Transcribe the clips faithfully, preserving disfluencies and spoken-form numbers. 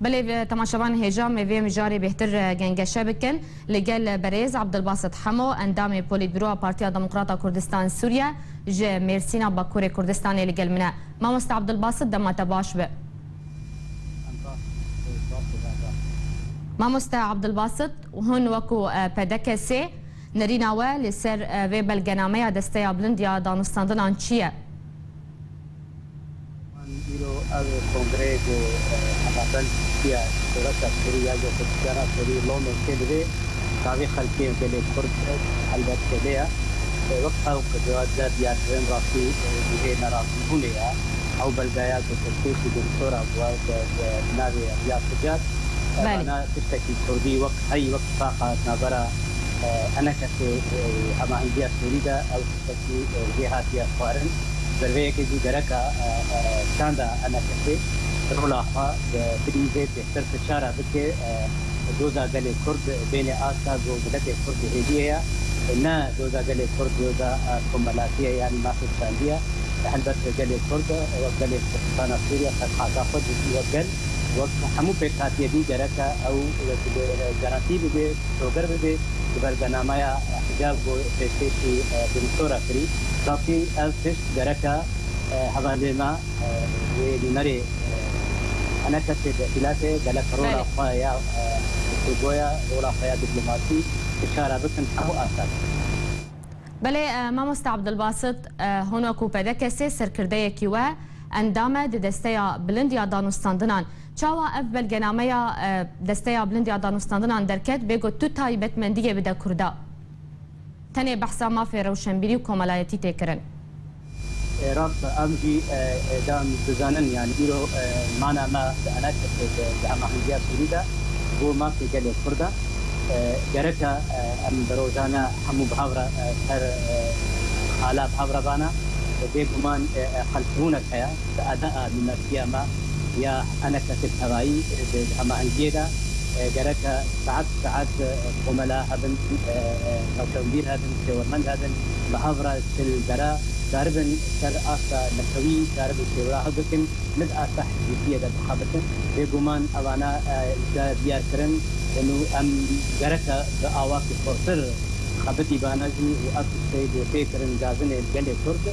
Belê, temaşevan hêja me vê mijarê bêhtir, e, gengeşe bikin. Li gel berêz Abdulbasit Hemo, endamê Polîtbûroya Partiya Demokrata Kurdistan Sûriye ji Mêrsîna Bakurê Kurdistanê li gel min e. Mamoste Abdulbasit, dema te baş be. Mamoste Abdulbasit, hûn wekû, e, P D K S, nerîna we li ser, e, vê belgenameya Desteya Bilind ya Danûstandinan çi ye? Îro ev kongreyê ku, e, hemabend Tirkiye, Şoreşa Sûrî ya Yekîtîkana Sûrî lomê tê divê, dawî xelkê gelê Kurd helbet têde ye. E, wek ew ku diyar kirin rastî, e, divê nerazîbûnê ye. Ew belgeya ku Tirkiyê ku doktora bû, e, e, navê Riya Tucar. E, Belê. Vana tiştekî Kurdî wek hey, wek tifaqa navbera, e, enekesê, e, hemahengiya Sûrî de ew tiştekî, e, jê hatiye xwarin. Bi vê yekê jî gereka, e, e, çanda enekesê rola xwe, e, bidî vê bêhtir fişara bike, e, doza gelê Kurd bêne asta ku miletê Kurd hêviyê ye. Ne doza gelê Kurd doza, e, komelatî ye, yanî mafê çandî ye. Helbet gelê Kurd, e, wek gelê Kurdistana Sûriye qet hata xwe dizî wek gel, wek hemû pêkhatiyê dî gereke ew, e, garantî bibe, şoger bibe, di belgenamaya hicab ku pêşkêşî, e, doktora kirî. Rastî ev tişt gereke, e, hevalê me, e, wê nûnerê, e, enekesê desilate gelek rola Belê. xwe ya, e, guftûgoya, rola xwe ya dîplomasî fişara bikin hemû asta. Belê, e, mamoste Abdulbasit, e, hûn wekû P D K S serkirdeyekî we endam e di Desteya Bilind ya Danûstandinan. Çawa ev belgenameya, e, Desteya Bilind ya Danûstandinan derket, bê ku tu taybetmendiyê bide Kurda? Tenê behsa mafê rewşenbîrî û komelayetî tê kirin. E, rast e, em jî, e, e, da em dizanin, yanî îro, e, mana me di enekesê, di, di hemahengiya Sûrî de bo mafê gelê Kurd e. E, gereke, e, em bi rojane hemû bi hev re, e, ser, e, xala bi hev re bana. E, bêguman, e, e, qeltibûnek heye di edaa nûnertiya me ya enekesê tevayî, e, di, di hemahengiyê de, e, gereke saet saet, e, komela hebin, e, e, rewşenbîr hebin, şêwermend hebin, bi hev re çil dera, karibin ser asta netewî, karibin şêwera hev bikin, ne di asta hizbîtiyê de bixebitin. Bêguman evana, e, ji diyar kirin, û em gereke bi awakî xurtir xebitî bana jî û ev tiştê ku tê kirin gazinê gelê Kurd,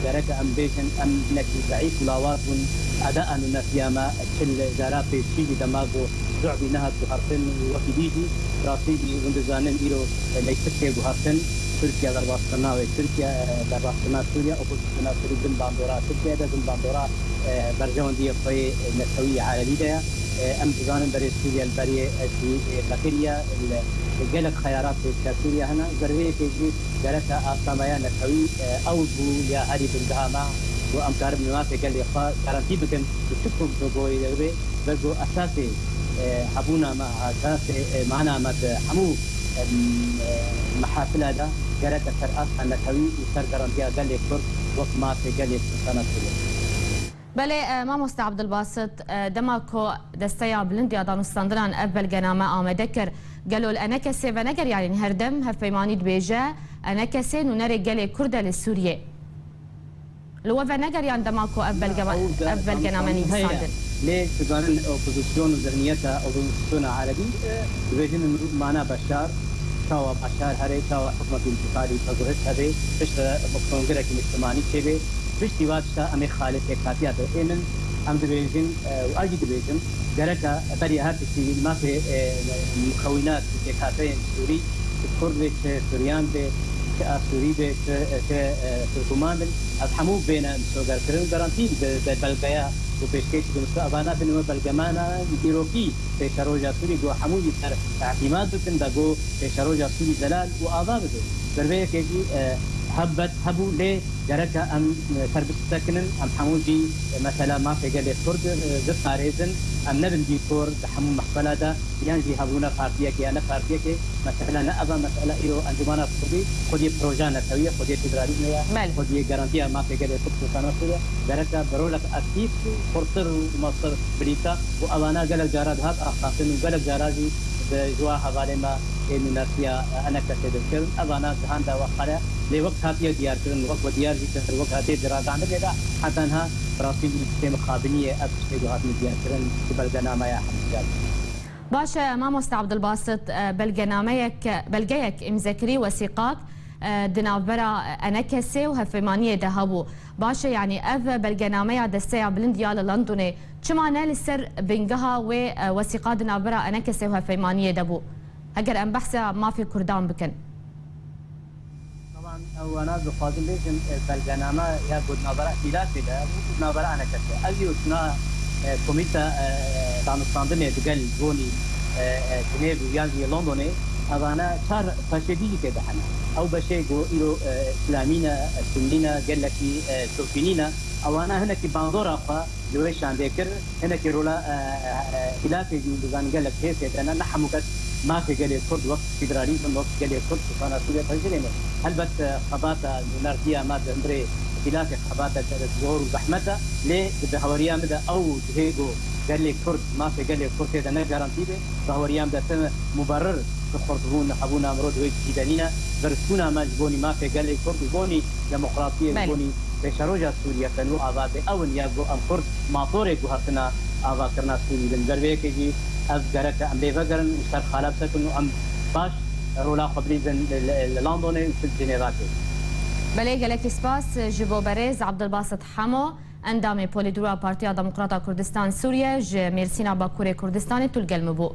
gereke em bêjin, em hinekî zeîf û lawaz bûn. Eda nûnertiya me çil cara pêşî jî dema ku Du'bî nehat guhertin û wekî dî jî, rastî jî hûn dizanin îro leytikê guhertin, Tirkiye derbas kirina wê, Tirkiye, e, derbas kirina Sûriye, opozisyona Sûrî bin bandora Tirkiye de, bin bandora, e, berjewendiya xwe yê netewî yê erebî de ye. E, em dizanin berê Sûriye li berê, e, jî, e, me kiriye, li, li gelek xeyarat pêşiya Sûriye hene. Ji ber vê yekê jî gereke asta me ya netewî, e, ew bû ya herî bingeha me, ku em karibin mafê gelê xwe garantî bikin, ku çi komplogoyê de bibe, Vego esasê, e, hebûna me, esasê, e, mana me di hemû, em, e, mehafila de gereke ser asta netewî û ser garantiya gelê Kurd wek mafê gelê Kurdistana Sûriye. Belê, e, mamoste Abdulbasit, e, dema ku Desteya Bilind ya Danûstandinan ev belgename amade kir, gelo li enekesê veneger, yanî her dem hevpeymanî dibêje, enekesê nûnerê gelê Kurd e li Sûriyê. Li we venegeriyan dema ku ev belgema-, ew de ev belgename danûstandin heye. Nivîsandin? Lê dizanin opozîsyon û zihniyeta opozîsyona erebî, e, dibêjin mana Beşar, çawa Beşar herê, çawa hikûmetê întiqalî teguhit hebe, piştre kongirekî niştimanî çêbe, piştî va tişta em ê xalê pêkhatiya de ê min, em dibêjin, e, û ez jî dibêjim, gereke beriya her tiştî mafê, e, mukewînat û pêkhateyên Sûrî, çi Kurd be, çi Suryan be, çi Asûrî be, çi, çi, e, Turkuman bin, ev hemû bêne misogerkirin û garantî bi, bi belgeya ku pêşkêşî dikin. Evana bin we belgemana dîrokî pêşeroja Sûrî ku hemû jî ser îtîmad bikin, da ku pêşeroja Sûrî zelal û ava bibe. Bi vê yekê jî, e, helbet hebû, lê gereke em, e, ser bisekinin, em hemû jî, e, mesela mafê gelê Kurd, e, biparêzin, em nebin dîkor di hemû mehfela de, yan jî hebûna partiyekê ya ne partiyekê, mesela ne eva mesela îro Encûmena Kurdî xwediyê proja netewî ye, xwediyê federalîzmê ye, Belê. xwediyê garantiya mafê gelê Kurd û Kurdistanê ye. Gereke bi rolek aktîf, xurtir û mastir bilîta û evana gelek cara dihat axaftin û gelek cara jî Ji wa hevalê me ê nûnertiya E N K S'ê dikirin. Evana cihanda we xare, lê wek hatiye diyarkirin, wek we diyar jî kir, wek hatiye di ragihandinê de, heta niha bi rastî jî li piştê mixabiniyê ev tiştê ku hatine diyarkirin, ji belgenameya hemdiyar. Baş e, mamoste Abdulbasit, e, belgenameyek, belgeyek îmzekirî, wesîqak, e, di navbera E N K S'ê û hevpeymaniyê de hebû. Baş e, yanî ev belgenameya Desteya Bilind ya li Londonê çima ne li ser bingeha wê, e, wesîqa di navbera E N K S'ê û hevpeymaniyê de bû? Heger em behsa mafê Kurdan bikin. Taban, ew wana dixwazim bêjim, e, belgename ya ku di navbera îhtilafê de bû, di navbera E N K S'ê. Ev jî çûna, e, komîta, e, danûstandinê digel gonî, e, e, Cinêv û yan jî Londonê, evane çar beşê dî jî tê de hene. Ew beşê ku îro, e, îslamî ne, e, sunnî ne, gelekî, e, şopînî ne, ewana hinekî bandora xwe li wê şandê kir, hinekî rola, e, e, e, îhtilafê jî hûn dizanin gelek hêsê de ne, ne hemû kes mafê gelê Kurd wek federalîzm, wek gelê Kurd dixwana Sûriye pejirêne. Helbet, e, xebata nûnertiya me di hundirê îhtilafê xebata zor û zehmet e, lê di bihaweriya min de ew cihê ku gelê Kurd, mafê gelê Kurd tê de ne garantî be, bihaweriya min de ti muberir ji xurtbûn, hebûna mirov di wê cihî de nîne. Versûna me ji bonî mafê gelê Kurd û bonî demokrasiyê û Belê. bonî pêşeroja Sûriye tenû ava be. Ew in ya ku em Kurd matorê guhertina avakirina Sûrî bin. Ber vê yekê jî ev gerek e em lê vegerin û ser qala bisekin û em baş rola xwe bilîzin li, li, li Londonê û li Cinêvakê. Belê, gelekî spas ji bo berêz Abdulbasit Hemo, endamê polîdûra Partiya Demokrata Kurdistan Sûriye ji Mêrsîna Bakurê Kurdistanê tu li gel min bû.